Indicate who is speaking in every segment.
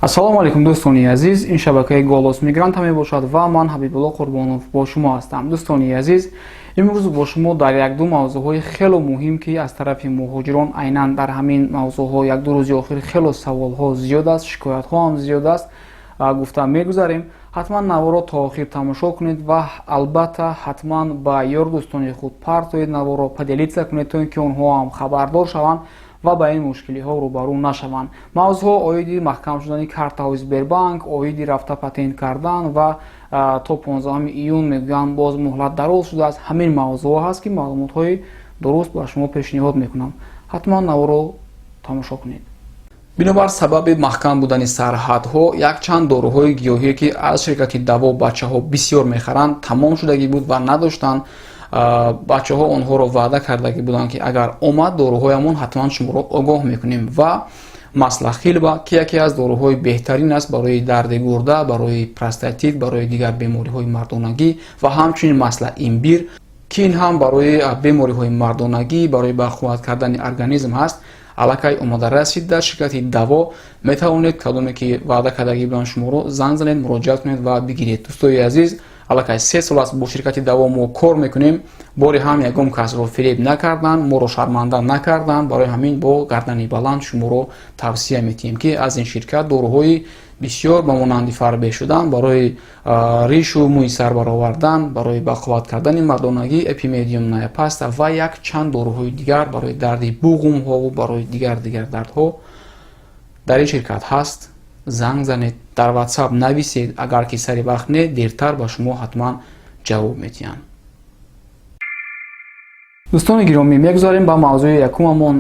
Speaker 1: Ассалому алайкум, дӯстони азиз. Ин шабакаи «Голос мигранта» мебошад ва ман, Ҳабибулло Қурбонов, бо шумо ҳастам. Дӯстони азиз, имрӯз бо шумо дар якду мавзӯъҳои хело муҳим, ки аз тарафи муҳоҷирон айнан дар ҳамин мавзӯъҳо якду рӯзи охир хело саволҳо зиёд аст, шикоятҳо ҳам зиёд аст, гуфта мегузарем. Ҳатман наворо то охир тамошо кунед ва албатта ҳатман ба ёр дӯстони худ партоед, наворо поделиться кунед, то ин ки онҳо ҳам хабардор шаванд ва ба ин мушкилиҳо рӯбарӯ нашаванд. Мавзӯъҳо оиди маҳкам шудани картаҳои Сбербанк, оиди рафта патент кардан ва то 15 июн мегӯянд, боз муҳлат дароз шудааст. Ҳамин мавзӯъҳо ҳаст, ки маълумотҳои дуруст ба шумо пешниҳод мекунам. Ҳатман наворо тамошо кунед. Бинобар сабаби маҳкам будани сарҳадҳо, якчанд доруҳои гиёҳие, ки аз ширкати «Даво» бачаҳо бисёр мехаранд, тамом шудагӣ буд ва надоштанд. Бачаҳо онҳоро ваъда кардагӣ буданд, ки агар омад доруҳоямон, ҳатман шуморо огоҳ мекунем. Ва масло хилба, ки яке аз доруҳои беҳтарин аст барои дарди гурда, барои простатит, барои дигар бемориҳои мардонагӣ, ва ҳамчунин масло имбирь, ки ин ҳам барои бемориҳои мардонагӣ, барои бақувват кардани организм ҳаст, аллакай омода расид дар ширкати «Даво». Метавонед, кадоме ки ваъда кардагӣ буданд шуморо, занг занед, муроҷиат кунед ва бигиред. Дӯстои азиз, аллакай 3 сол аст бо ширкати «Даво» мо кор мекунем. Бори ҳам ягон касро фиреб накарданд, моро шарманда накарданд. Барои ҳамин бо гардани баланд шуморо тавсия метиҳем, ки аз ин ширкат доруҳои бисёр ба монанди фарбеҳ шудан, барои ришу мӯи сар баровардан, барои бақувват кардани мардонагӣ, эпимедиумная паста ва як чанд доруҳои дигар барои дарди буғумҳову барои дигар дигар дардҳо дар ин ширкат ҳаст. Занг занед, дар Ватсап нависед. Агар ки сари вақт не, дертар ба шумо ҳатман ҷавоб медиҳанд. Дӯстони гиромӣ, мегузарем ба мавзӯи якумамон.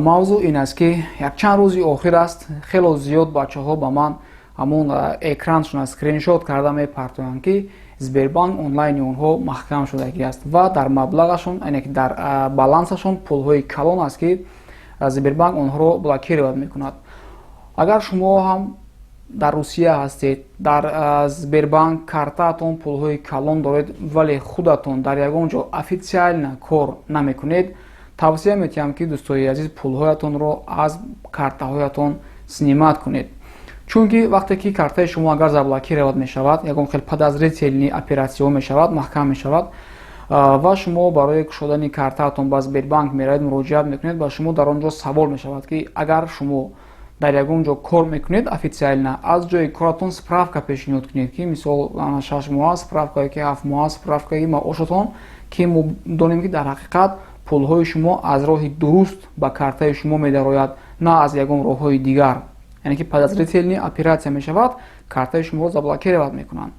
Speaker 1: Мавзӯъ ин аст, ки якчанд рӯзи охир аст, хело зиёд бачаҳо ба ман ҳамон экраншона скриншот карда мепартоянд, ки Сбербанк онлайни онҳо маҳкам шудагӣ аст ва дар маблағашон, яъне ки дар балансашон пулҳои калон аст, ки Сбербанк онҳоро блокировать мекунад. Агар шумо ҳам дар Русия ҳастед, дар Сбербанк картаатон пулҳои калон доред, вале худатон дар ягон ҷо официально кор намекунед, тавсия метиҳам, ки, дӯстои азиз, пулҳоятонро аз картаҳоятон снимать кунед. Чунки вақте ки картаи шумо агар заблокировать мешавад, ягон хел подозрительный оператсияҳо мешавад, маҳкам мешавад ва шумо барои кушодани картаатон ба Сбербанк меравед, муроҷиат мекунед, ба шумо дар он ҷо савол мешавад, ки агар шумо дар ягон ҷо кор мекунед официально, аз ҷои коратон справка пешниҳод кунед, ки мисол 6 моҳа справка, ки 7 моҳа справкаи маошатон, ки мо донем, ки дар ҳақиқат пулҳои шумо аз роҳи дуруст ба картаи шумо медарояд, на аз ягон роҳҳои дигар. Яъне ки подозрительный оператсия мешавад, картаи шуморо заблокировать мекунанд.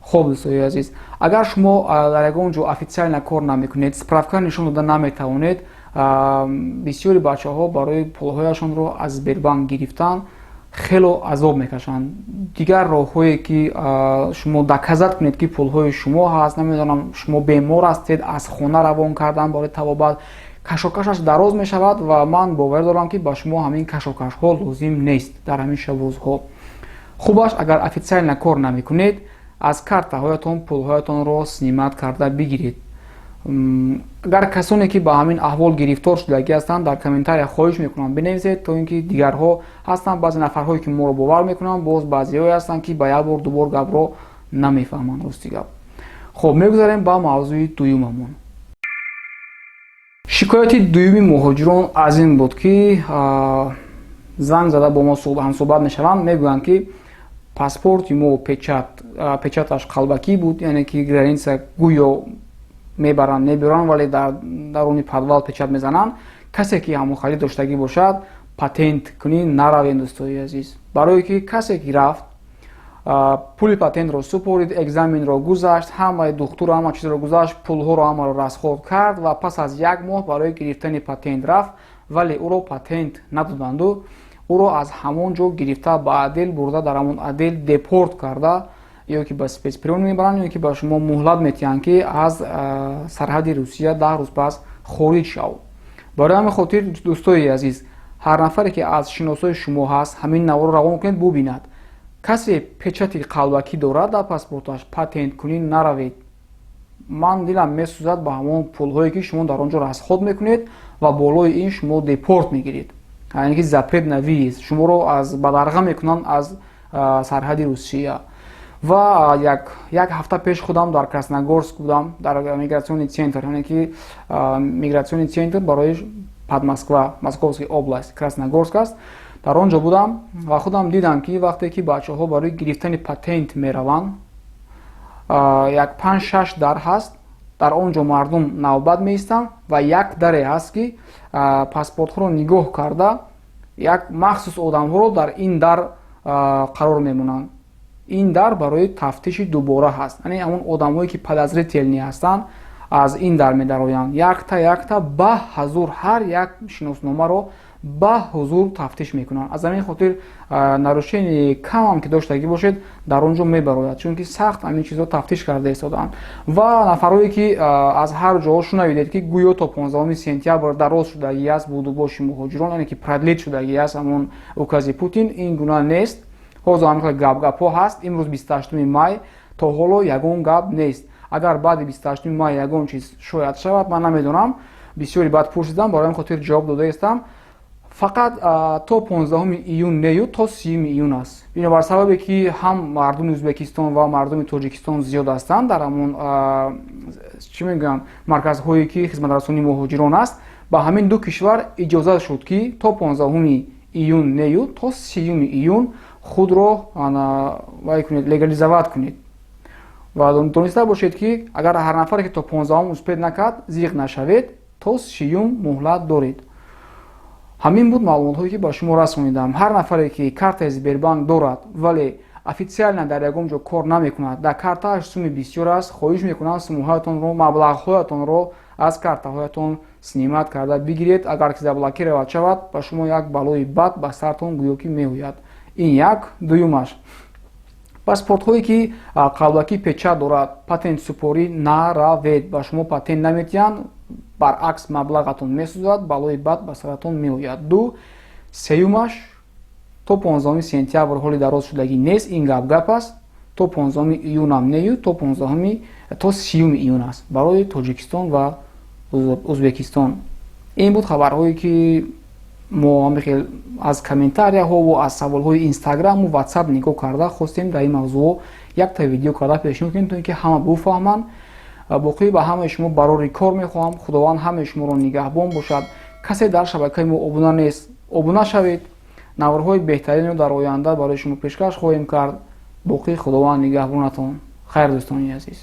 Speaker 1: Хоб, дӯстои азиз, агар шумо дар ягон ҷо официально кор намекунед, справка нишон дода наметавонед, бисёри бачаҳо барои пулҳояшонро аз Сбербанк гирифтан хело азоб мекашанд. Дигар роҳҳое, ки шумо доказать кунед, ки пулҳои шумо ҳаст, намедонам, шумо бемор ҳастед, аз хона равон кардан барои табобат, кашокашаш дароз мешавад. Ва ман боварӣ дорам, ки ба шумо ҳамин кашокашҳо лозим нест дар ҳамин шабрӯзҳо. Хубаш, агар официально кор намекунед, аз картаҳоятон пулҳоятонро снимать карда бигиред. Агар касоне ки ба ҳамин аҳвол гирифтор шудагӣ ҳастанд, дар комментария хоҳиш мекунам, бинависед, то ин ки дигарҳо ҳастанд, баъзе нафарҳое ки моро бовар мекунанд, боз баъзеҳое ҳастанд, ки ба як бор дубор гапро намефаҳманд, рости гап. Хуб, мегузарем ба мавзӯи дуюмамон. Шикояти дуюми муҳоҷирон аз ин буд, ки занг зада бо мо ҳамсӯҳбат мешаванд, мегӯянд, ки паспорти мо печаташ қалбакӣ буд, яъне ки граница гӯё мебаранд, мебиранд, вале дар даруни подвал печат мезананд. Касе ки ҳамон харид доштагӣ бошад, патент кунӣ наравем, дӯстои азиз. Барое ки касе ки рафт, пули патентро супорид, экзаменро гузашт, ҳамаи духтуру ҳама чизро гузашт, пулҳоро ҳамаро расход кард ва пас аз як моҳ барои гирифтани патент рафт, вале ӯро патент надоданду ӯро аз ҳамон ҷо гирифта ба отдел бурда, дар ҳамон отдел депорт карда, ё ки ба спецприём мебаранд, ё ки ба шумо муҳлат метиҳанд, ки аз сарҳади Русия 10 рӯз пас хориҷ шав. Барои ҳамин хотир, дӯстои азиз, ҳар нафаре ки аз шиносои шумо ҳаст, ҳамин наворо равон кунед, бубинад. Касе печати қалбакӣ дорад дар паспорташ, патент кунӣ наравед. Ман дилам месӯзад ба ҳамон пулҳое, ки шумо дар он ҷо расход мекунед ва болои ин шумо депорт мегиред, яъне ки запрет на въезд, шуморо аз бадарға мекунанд аз Сарҳади Русия. Ва як ҳафта пеш худам дар Красногорск будам, дар миграционный центр, яъне ки миграционный центр барои под Москва, Московский область, Красногорск аст. Дар он ҷо будам ва худам дидам, ки вақте ки бачаҳо барои гирифтани патент мераванд, як панҷ шаш дар ҳаст, дар он ҷо мардум навбат меистанд ва як даре ҳаст, ки паспортҳоро нигоҳ карда, як махсус одамҳоро дар ин дар қарор мемонанд. Ин дар барои тафтиши дубора ҳаст, яъне ҳамон одамҳое, ки подозрительный ҳастанд, аз ин дар медароянд. Якта якта ба ҳузур ҳар як шиносномаро ба ҳузур тафтиш мекунанд. Аз ҳамин хотир нарушение камам ки доштагӣ бошед, дар он ҷо мебарояд, чунки сахт ҳамин чизҳо тафтиш карда истодаанд. Ва нафарҳое, ки аз ҳар ҷо шунавидед, ки гӯё то 15 сентябр дароз шудагӣ аст будубоши муҳоҷирон, яъне ки продлить шудагӣ аст ҳамон укази Путин, ин гуна нест. Ҳозир ҳамин хел гапгапҳо ҳаст. Имрӯз 28 май, то ҳоло ягон гап нест. Агар баъди 28 май ягон чиз шояд шавад, ман намедонам. Бисёре баъд пурсидам, барои ҳамин хотир ҷавоб дода истам. Фақат то 15 июн нею, то 30 июн аст, бинобар сабабе ки ҳам мардуми Ӯзбекистон ва мардуми Тоҷикистон зиёд ҳастанд дар ҳамон, чӣ мегӯям, марказҳое, ки хизматрасонии муҳоҷирон аст. Ба ҳамин ду кишвар иҷоза шуд, ки то 15 июн нею, то 30 июн худро вай кунед, легализовать кунед. Ва дониста бошед, ки агар ҳар нафаре ки то 15-ум успеть накард, зиқ нашавед, то 30-юм муҳлат доред. Ҳамин буд маълумотҳое, ки ба шумо расонидам. Ҳар нафаре, ки картаи Сбербанк дорад, вале официально дар ягон ҷо кор намекунад, дар картааш суми бисёр аст, хоҳиш мекунам, сумҳоятонро, маблағҳоятонро аз картаҳоятон снимать карда бигиред. Агар ки заблокировать шавад, ба шумо як балои бад ба сартон гӯё ки меояд. Ин як. Дуюмаш, паспортҳое, ки қалбакӣ печать дорад, патент супорӣ наравед, ба шумо патент наметиҳанд, баръакс маблағатон месӯзад, балои бад ба саратон меояд. Ду. Сеюмаш, то 15 сентябр ҳоли дароз шудагӣ нест, ин гап гап аст. То 15 июнам нею, то 15, то 30 июн аст барои Тоҷикистон ва Ӯзбекистон. Ин буд хабарҳое, ки мо ҳамихел аз комментарияҳову аз саволҳои Инстаграму Ватсап нигоҳ карда, хостем дар ин мавзӯъҳо якта видео карда пешниҳод кунем, то ин ки ҳама буфаҳманд. Боқӣ ба ҳамаи шумо барори кор мехоҳам. Худованд ҳамаи шуморо нигаҳбон бошад. Касе дар шабакаи мо обуна нест, обуна шавед. Наворҳои беҳтаринро дар оянда барои шумо пешкаш хоҳем кард. Боқӣ Худованд нигаҳбонатон. Хайр, дӯстони азиз.